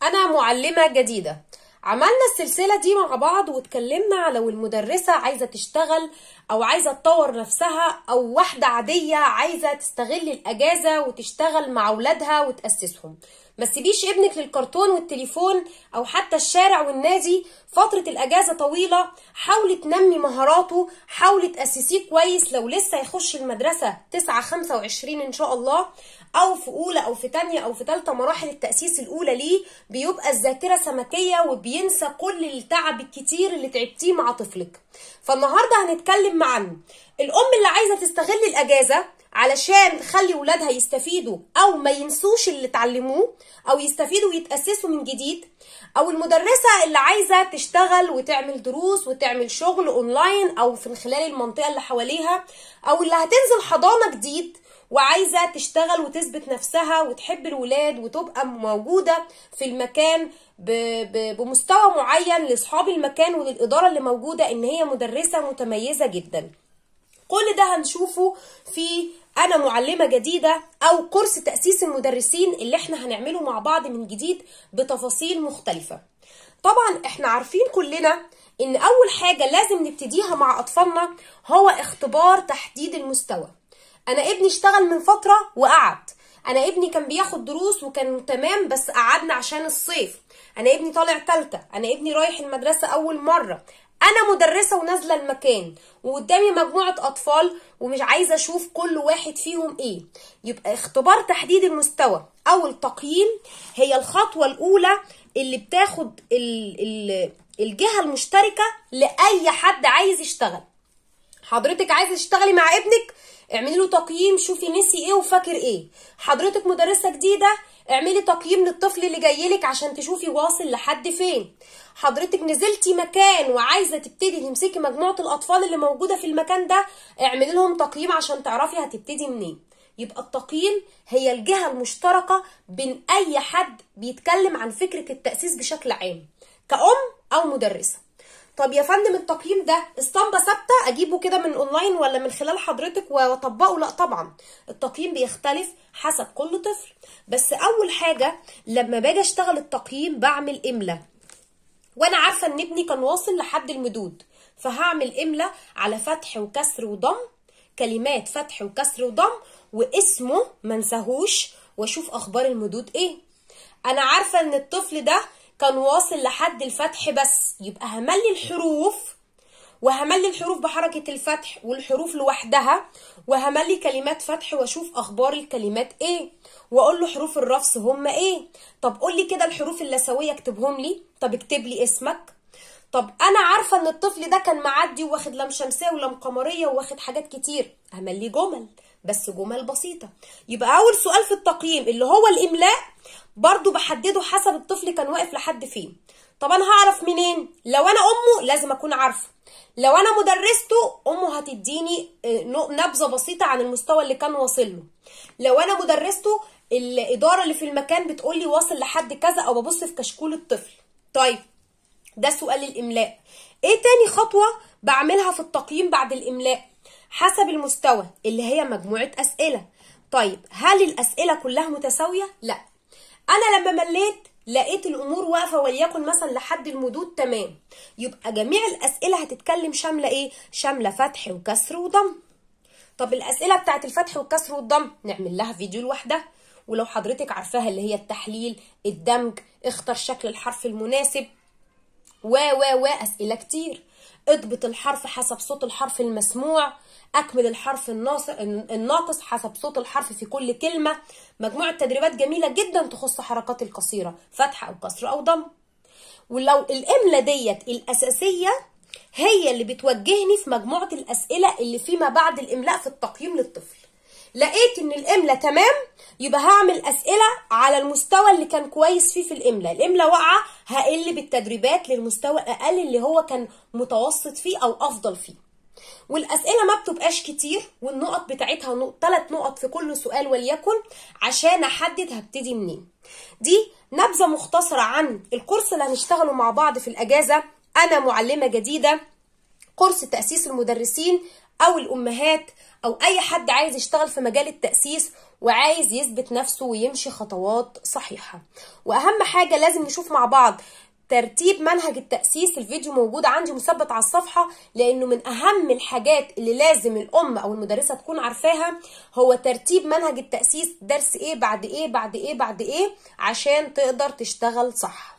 أنا معلمة جديدة. عملنا السلسلة دي مع بعض واتكلمنا على لو المدرسة عايزة تشتغل أو عايزة تطور نفسها، أو واحدة عادية عايزة تستغل الأجازة وتشتغل مع أولادها وتأسسهم. ما تسيبيش ابنك للكرتون والتليفون أو حتى الشارع والنادي. فترة الأجازة طويلة، حاولي تنمي مهاراته، حاولي تأسسيه كويس. لو لسه يخش المدرسة 9/25 إن شاء الله، أو في أولى أو في تانية أو في تالتة مراحل التأسيس الأولى ليه، بيبقى الذاكرة سمكية وبينسى كل التعب الكتير اللي تعبتيه مع طفلك. فالنهاردة هنتكلم عن الأم اللي عايزة تستغل الأجازة علشان تخلي ولادها يستفيدوا أو ما ينسوش اللي اتعلموه، أو يستفيدوا ويتأسسوا من جديد، أو المدرسة اللي عايزة تشتغل وتعمل دروس وتعمل شغل أونلاين أو في خلال المنطقة اللي حواليها، أو اللي هتنزل حضانة جديد وعايزة تشتغل وتثبت نفسها وتحب الولاد وتبقى موجودة في المكان بمستوى معين لأصحاب المكان وللإدارة اللي موجودة إن هي مدرسة متميزة جدا. كل ده هنشوفه في أنا معلمة جديدة أو كورس تأسيس المدرسين اللي احنا هنعمله مع بعض من جديد بتفاصيل مختلفة. طبعا احنا عارفين كلنا إن أول حاجة لازم نبتديها مع أطفالنا هو اختبار تحديد المستوى. أنا ابني اشتغل من فترة وقعد، أنا ابني كان بياخد دروس وكان تمام بس قعدنا عشان الصيف، أنا ابني طالع تالتة، أنا ابني رايح المدرسة أول مرة، أنا مدرسة ونازلة المكان وقدامي مجموعة أطفال ومش عايزة أشوف كل واحد فيهم إيه. يبقى اختبار تحديد المستوى أو التقييم هي الخطوة الأولى اللي بتاخد الجهة المشتركة لأي حد عايز يشتغل. حضرتك عايزة تشتغلي مع ابنك، اعملي له تقييم، شوفي نسي ايه وفاكر ايه. حضرتك مدرسة جديدة، اعملي تقييم للطفل اللي جايلك عشان تشوفي واصل لحد فين. حضرتك نزلتي مكان وعايزة تبتدي تمسكي مجموعة الأطفال اللي موجودة في المكان ده، اعملي لهم تقييم عشان تعرفي هتبتدي منين. يبقى التقييم هي الجهة المشتركة بين أي حد بيتكلم عن فكرة التأسيس بشكل عام كأم أو مدرسة. طب يا فندم التقييم ده اسطمبة ثابتة اجيبه كده من اونلاين ولا من خلال حضرتك واطبقه؟ لا طبعا، التقييم بيختلف حسب كل طفل. بس اول حاجة لما باجي اشتغل التقييم بعمل املا، وانا عارفة ان ابني كان واصل لحد المدود، فهعمل املا على فتح وكسر وضم، كلمات فتح وكسر وضم، واسمه منساهوش، واشوف اخبار المدود ايه. انا عارفة ان الطفل ده كان واصل لحد الفتح بس، يبقى هملي الحروف، وهملي الحروف بحركة الفتح والحروف لوحدها، وهملي كلمات فتح واشوف اخبار الكلمات ايه، واقول له حروف الرفس هم ايه. طب قول لي كده الحروف اللثوية اكتبهم لي، طب اكتب لي اسمك. طب انا عارفة ان الطفل ده كان معدي واخد لام شمسية ولام قمرية وواخد حاجات كتير، هملي جمل، بس جمل بسيطة. يبقى اول سؤال في التقييم اللي هو الاملاء برضو بحدده حسب الطفل كان واقف لحد فين. طب انا هعرف منين؟ لو انا امه لازم اكون عارفه، لو انا مدرسته امه هتديني نبذه بسيطة عن المستوى اللي كان واصل له، لو انا مدرسته الادارة اللي في المكان بتقول لي واصل لحد كذا، او ببص في كشكول الطفل. طيب ده سؤال الاملاء. ايه تاني خطوة بعملها في التقييم بعد الاملاء؟ حسب المستوى اللي هي مجموعة اسئلة. طيب هل الاسئلة كلها متساوية؟ لا. انا لما مليت لقيت الامور واقفة وليكن مثلا لحد المدود تمام، يبقى جميع الاسئلة هتتكلم شاملة ايه؟ شاملة فتح وكسر وضم. طب الاسئلة بتاعت الفتح والكسر والضم نعمل لها فيديو لوحدها، ولو حضرتك عارفاها اللي هي التحليل، الدمج، اختر شكل الحرف المناسب، و و و اسئلة كتير. اضبط الحرف حسب صوت الحرف المسموع، اكمل الحرف الناقص حسب صوت الحرف في كل كلمة. مجموعة تدريبات جميلة جدا تخص حركات القصيرة، فتح او كسر او ضم. ولو الاملا ديت الاساسية هي اللي بتوجهني في مجموعة الاسئلة اللي فيما بعد الاملاء في التقييم للطفل. لقيت ان الاملا تمام، يبقى هعمل اسئلة على المستوى اللي كان كويس فيه في الاملا. الاملا واقعه، هقل بالتدريبات للمستوى الاقل اللي هو كان متوسط فيه او افضل فيه. والاسئلة ما بتبقاش كتير، والنقط بتاعتها 3 نقط في كل سؤال وليكن، عشان احدد هبتدي منين. دي نبذه مختصره عن الكورس اللي هنشتغله مع بعض في الاجازة، انا معلمه جديدة، كورس تاسيس المدرسين او الامهات او اي حد عايز يشتغل في مجال التاسيس وعايز يثبت نفسه ويمشي خطوات صحيحة. وأهم حاجة لازم نشوف مع بعض ترتيب منهج التأسيس. الفيديو موجود عندي مثبت على الصفحة، لأنه من أهم الحاجات اللي لازم الأم أو المدرسة تكون عارفاها هو ترتيب منهج التأسيس، درس إيه بعد إيه بعد إيه بعد إيه، عشان تقدر تشتغل صح.